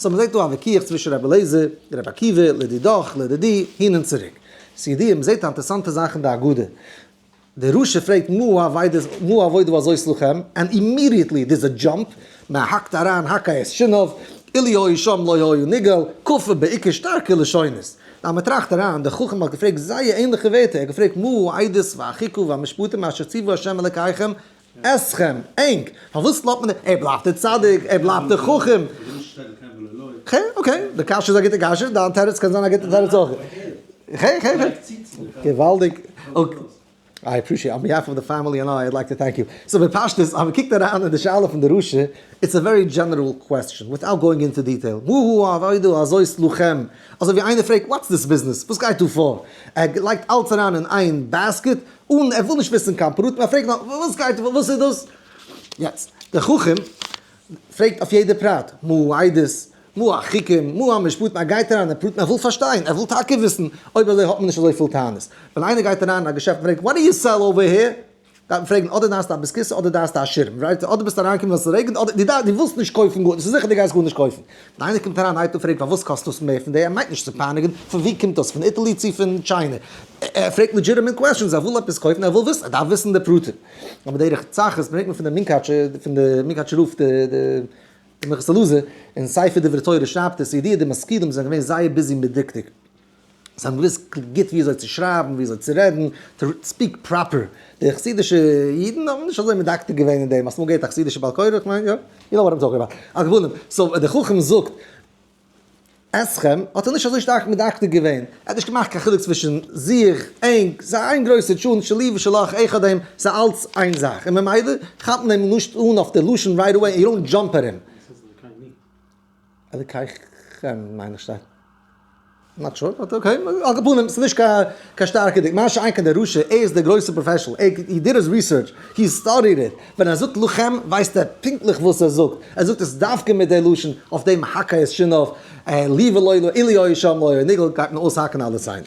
So מ'זעט דא א וויכוח צווישן רבי אליעזר, רבי עקיבא, לדידך, לדידי, הין און צוריק. ס'ידוע, מ'זעט א אינטערעסאנטע זאך אין די הגדה. דער רשע פרעגט מה העבודה הזאת לכם, and immediately there's a jump, מען האקט אריין הקהה את שיניו, אילו היה שם לא היה נגאל, כפה בעיקר שטארקע לשונות. נאר מען טראכט אריין, דער חכם האט געפרעגט זייער ענליכע ווערטער, ער האט געפרעגט מה העדות והחוקה והמשפטים אשר ציוה ה' אלקיכם אתכם, ענק, פארוואס לאזט מען, ער בלייבט דער צדיק, ער בלייבט דער חכם. okay, okay, די קשיא איז א גוטע קשיא, דיין תירוץ קען זיין א גוטע תירוץ אויך. okay, okay, okay. געוואלדיג. I appreciate, on behalf of the family and I, I'd like to thank you. So בפשטות, אז מ'קוקט אריין אין די שאלה פון די רשע, it's a very general question, without going into detail. מה העבודה הזאת לכם. אזוי ווי איינער פרעגט, what's this business? וואס גייט דא פאר? ער לייגט אלץ אריין אין איין basket, און ער וויל נישט וויסן קיין פרטים, ער פרעגט נאר, וואס גייט, וואס איז דאס? יעצט, דער חכם פרעגט אויף יעדע פרט, מה העדות, מה החוקים, מה המשפטים, ער גייט אריין אין פרטים, ער וויל פארשטיין, ער וויל טאקע וויסן, אויב אזוי האט מען נישט אזויפיל טענות. ווען איינער גייט אריין אין א געשעפט און פרעגט, what do you sell over here? גייט מען פרעגן, אדער דארפסטו א בית הכסא אדער דארפסטו א שירעם, right? אדער ביסטו אריינגעקומען ווייל ס'רעגנט, אדער דו דארפסט, דו ווילסט נישט קויפן גארנישט, ס'איז זיכער דו גייסט גארנישט קויפן. ווען איינער קומט אריין הייבט אן פרעגן פארוואס קאסט דאס מער פון די, ער מיינט נישט צו פייניגן, פון וואו קומט דאס, פון Italy צו פון China? ער פרעגט legitimate questions, ער וויל עפעס קויפן, ער וויל וויסן, ער דארף וויסן די פרטים. אבער דרך צחות ברענגט מען פון די מונקאטשער, פון די מונקאטשער רב, די די מנחת אלעזר, אין ספר דברי תורה שרייבט ער, ס'ידוע די משכילים זענען געווען זייער busy מיט דקדוק. זיי האבן געוואוסט גוט ווי אזוי צו שרייבן, ווי אזוי צו רעדן, to speak proper. די חסידישע אידן האבן נישט אזוי מדקדק געווען אין דעם. האסט אמאל געהערט א חסידישע בעל קורא? איך מיין יא. You know what I'm talking about. על כל פנים, so דער חכם זאגט, אתכם, האט ער נישט אזוי שטארק מדקדק געווען. ער האט נישט געמאכט קיין חילוק צווישן זיך, ענק, ס'איז איין גרויסע טשולנט שלי ושלך, אחד הם, ס'איז אלץ איין זאך. און ממילא כאפט מען אים נישט אן אויף די לשון right away, you don't jump at him. אלקיכם מיין איך שטייט. Not sure, but okay, על כל פנים, ס'איז נישט קיין שטארקע דיק, מה שאין כן דער רשע, ער איז דער גרויסער professional, ער he did his research, he studied it, ווען ער זאגט לכם ווייסט ער פונקטליך וואס ער זאגט, ער זאגט עס דווקא מיט דער לשון, אויף דעם הקהה את שיניו, לי ולא לו, אילו היה שם לא היה נגאל, גייט מען אויסהאקן אלע ציינער.